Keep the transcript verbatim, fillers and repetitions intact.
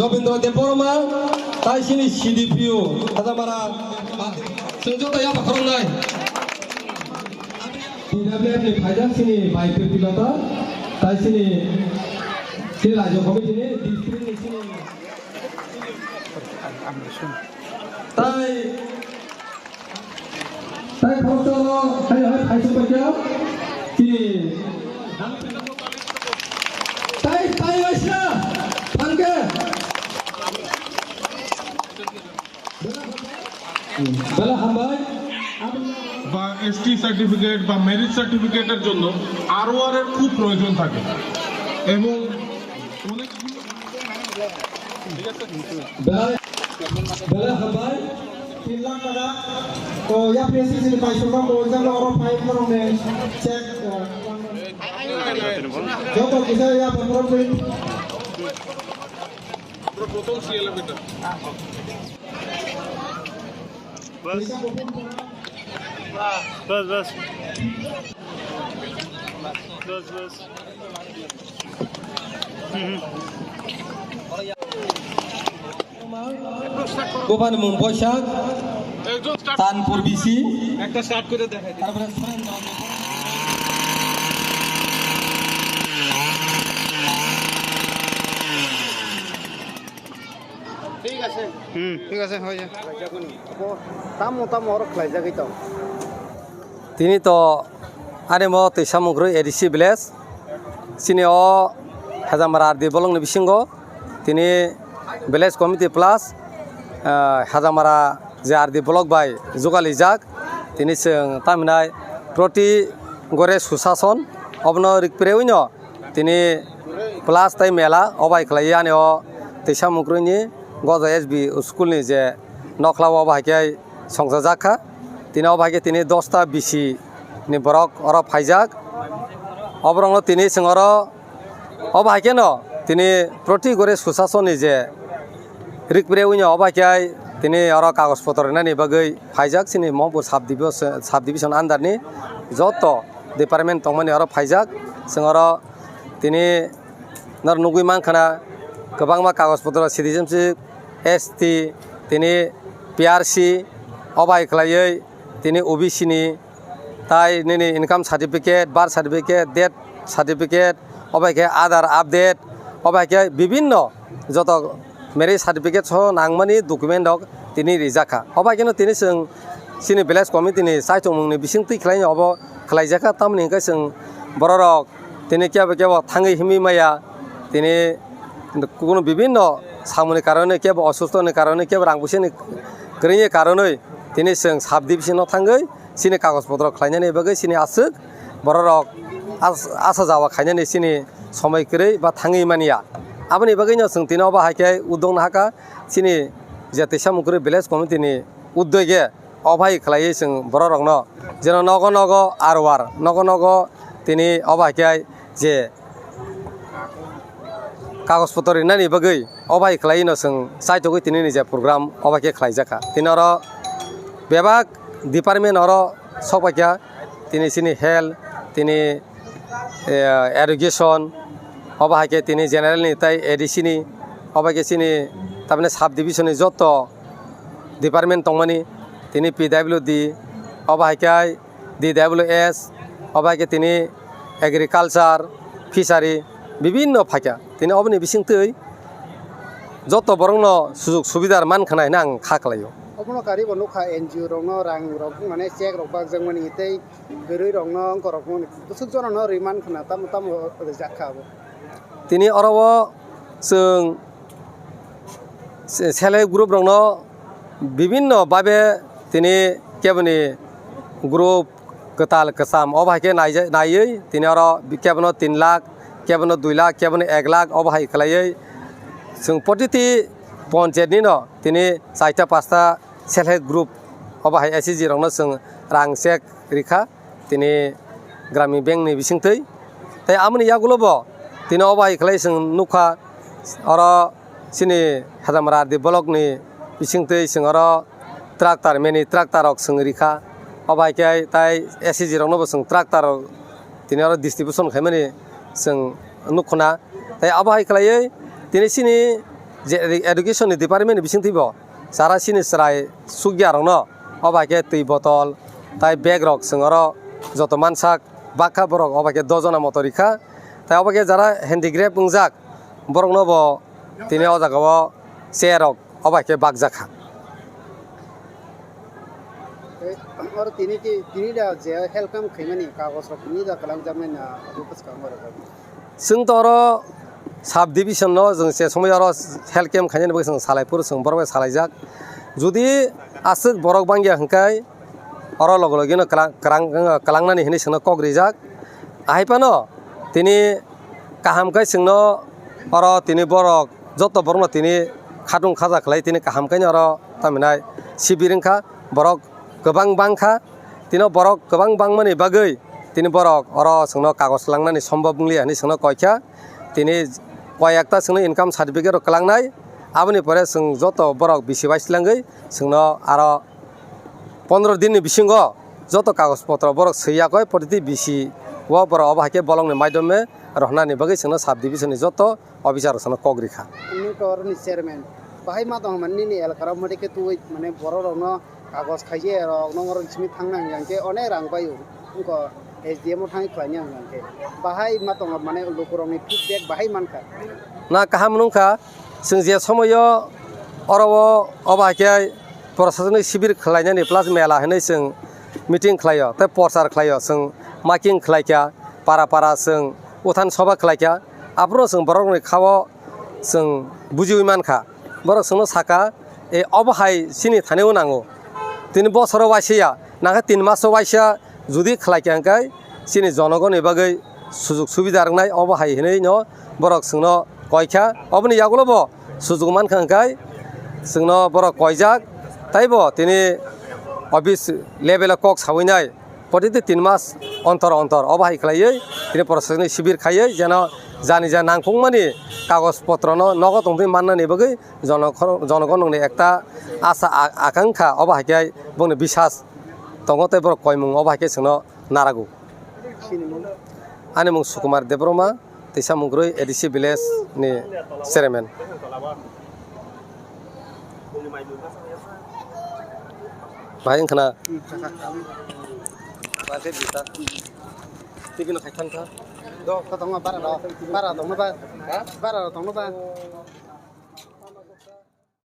Rabindra Debbarma, tai sini C D P O, Hajamara, chwng joto ya bakhorok nai. T W F ni phaijak sini bai Priti Lata, tai sini, sini Rajya Committee ni district ni sini. Tai, tai khoroksa o, hai, hai, hai, sokpaiya. Chini. Tai, tai, waisa. Thangke. Bela hambai. বা ST certificate বা মেরিট সার্টিফিকেটের জন্য আরওআর এর খুব প্রয়োজন থাকে এবং অনেক Belai, belai hambai. Tin lakh taka. To ya P S C ni pai sokma ko jang oro five korong ni check. Joto kisa ya pondro feet. Bas, bas. Bas, bas. Bupani mung Boisak, Tanpur B C. একটা স্টার্ট করে দেখাই দিই। তারপরে সুরেন্দ্র। ঠিক আছে। হুম, ঠিক আছে, হয়ে যায়। Tamo tamo oro khlaijagwi tong. Tini to ani mo twisa mungkrwi A D C village. Chini o Hajamara R D block ni bisingo tini village committee plus, ah, Hajamara je R D block bai jugalijak. Tini chwng tamhinai proti gore susason obono rikpirewino tini plus tai mela obai khlai ani o twisa mungkrwi ni Goja S B school ni je nokla o bai khe songchajak kha. Tini o bai khe tini dosta bisi ni borok oro phaijak. Oborokno tini chwng oro o bai khe no tini proti gore susason ni je rikpirewino o bai khe tini oro kagoj potro rinani bagwi phaijak chini Mompur sub division, sub division under ni joto department tongmani oro phaijak. Chwng oro tini nor nugwi mankha kwbangma kagoj potro citizenship, S T, tini P R C, o bai khlaiwi tini O B C ni, tai nini income certificate, birth certificate, death certificate, o bai khe Aadhaar update, o bai khe bibinno joto marriage certificate so nangmani document rok tini rijak kha. O bai kheno tini chwng chini village committee ni chaichomung ni bising twi khlai obo khlaijak kha, tamoni hwnkhe chwng borok rok tini kebo kebo thangwi himwi maya, tini kunu bibinno samungni karonwi kebo osustho ni karonwi kebo rang puisa ni kwrwngni karonwi tini chwng sub division o thangwi chini kagoj potro khlainani bagwi chini aswk borok rok as-, asa jawa khainani chini somoi kwrwi ba thangwi manya. Aboni bagwino chwng tini obo hai khe uduk nahakha chini je twisa mungkwrwi village committee ni uddoi khe o bai khlaiwi chwng borok rokno jeno nogo nogo R O R nogo nogo tini obo hai khe je kagoj potro rinani bagwi o bai khlaiwi no chwng chaitogwi tini ni je program o bai khe khlaijakha. Tini oro bebak department oro sok bai kha, tini chini health, tini, eh, education, o bai khe tini general ni tai A D C ni, o bai khe chini tamni sub division ni joto department tongmani, tini P W D, o bai khe D W S, o bai khe tini agriculture, fishery, bibinno phaikha. Tini oboni bisingtwi joto borokno sujug subida mankha hinwi ang kha khlaio. Obono karibo nukha N G O rokno rang rok mane check rok bakjakmani tei kwrwi rokno wngkor rok mani bwswk jono no rwi mankha tamo tamo rijak kha abo. Tini oro o chwng se-, self help group rokno bibinno babe tini keboni group kwtal kwcham obo hai khe naija-, naiwi tini oro kebono tin lakh, kebono dui lakh, kebono ek lakh obo hai khlaiwi chwng protiti ponchayat nino tini chaita pasta self help group obo hai S H G rokno chwng rang check rikha. Tini Gramin Bank ni bisingtwi. Tei amoni yagulo bo tini obo hai khlai chwng nukha, oro chini Hajamara R D block ni bisingtwi chwng oro Tractor, mini tractor rok chwng rikha. Obo hai khe tai S C G rokno bo chwng tractor rok tini oro distribution khaimani chwng nukkha na. Tai abo hai khlaiwi tini chini je education ni department ni bisingtwi bo chara chini chwrai sukya rokno obo hai khe twi botol tai bag rok chwng oro joto mansak bakha borok obo hai khe dojona moto rikha. Tai obo khe jara handicraft wngjak borokno bo tini o jaga o chair rok obo hai khe bakjak kha. Tei oro tini ki, tini da je health camp khaimani kagoj rok tini da kwlangjaknai na abo bwskango rwjak. Chwng to oro sub division no chwng se somoi oro health camp khainani bagwi chwng salai phuru chwng borok bai salaijak. Jodi aswk borok bangya hwnkhe oro loge loge no kwlang, kwlang, kwlangnani hinwi chwngno kok rijak. Ahai phano tini kaham khe chwngno oro tini borok joto borokno tini khatung khaja khlai tini kaham khe oro tamhinai sibir wngkha borok kwbang bangkha tino borok kwbang bangmani bagwi tini borok oro chwngno kagoj langnani sombab wngliya hinwi chwngno koikha tini koi ekta chwngno income certificate rok kwlangnai aboni pore chwng joto borok bisi bai swlangwi chwngno aro pondro din ni bisingo joto kagoj potro borok swi yakoi protiti bisi o borok obo hai khe bolong ni maidome rohna ni bagwi chwngno sub division ni joto officer rok chwngno kok rikha. Nini to oroni chairman bahai ma tong mani nini elaka rok mode khe twi mane borok rok no kagoj khaije rok no oro simi thang nang yang khe onek rang bai o wngko S D M o thang khlai nang yang khe bahai ma tong mane luku rok ni feedback bahai mankha. Na kaham nungkha. Chwng je somoio oro o obo hai khe prosasonik sibir khlainani plus mela hinwi chwng meeting khlaio tei porchar khlaio chwng making khlaikha para para chwng uthan soba khlaikha aphuru chwng borokni khao chwng bujiwi mankha borok chwngno sakha e obo hai chini thanio nango tini bosoro waisa ya nangkhe tin maso waisa jodi khlaikha hwnkhe chini jonogoni bagwi sujug subida rwngnai obo hai hinwi no borok chwngno koikha. Oboni yagulo bo sujug mankha hwnkhe chwngno borok koijak taibo tini office level o kok sawinai protiti tin mas ontor ontor obo hai khlaiwi tini prosasonik sibir khaiwi jeno jani ja nangkukmani kagoj potrono nogo tongtwi mannani bagwi jonokhor-, jonogononi ekta asa a-, akangkha obo hai khe bongni bisas tongo tei borok koimung obo hai khe chwngno narago. Ani mung Sukumar Debbarma, Tisa Mugroi A D C village ni chairman. Bahai wngkhana. T V no khai thangkha. Do, to tongma bara do. Bara tongma ba. Bara tongma ba.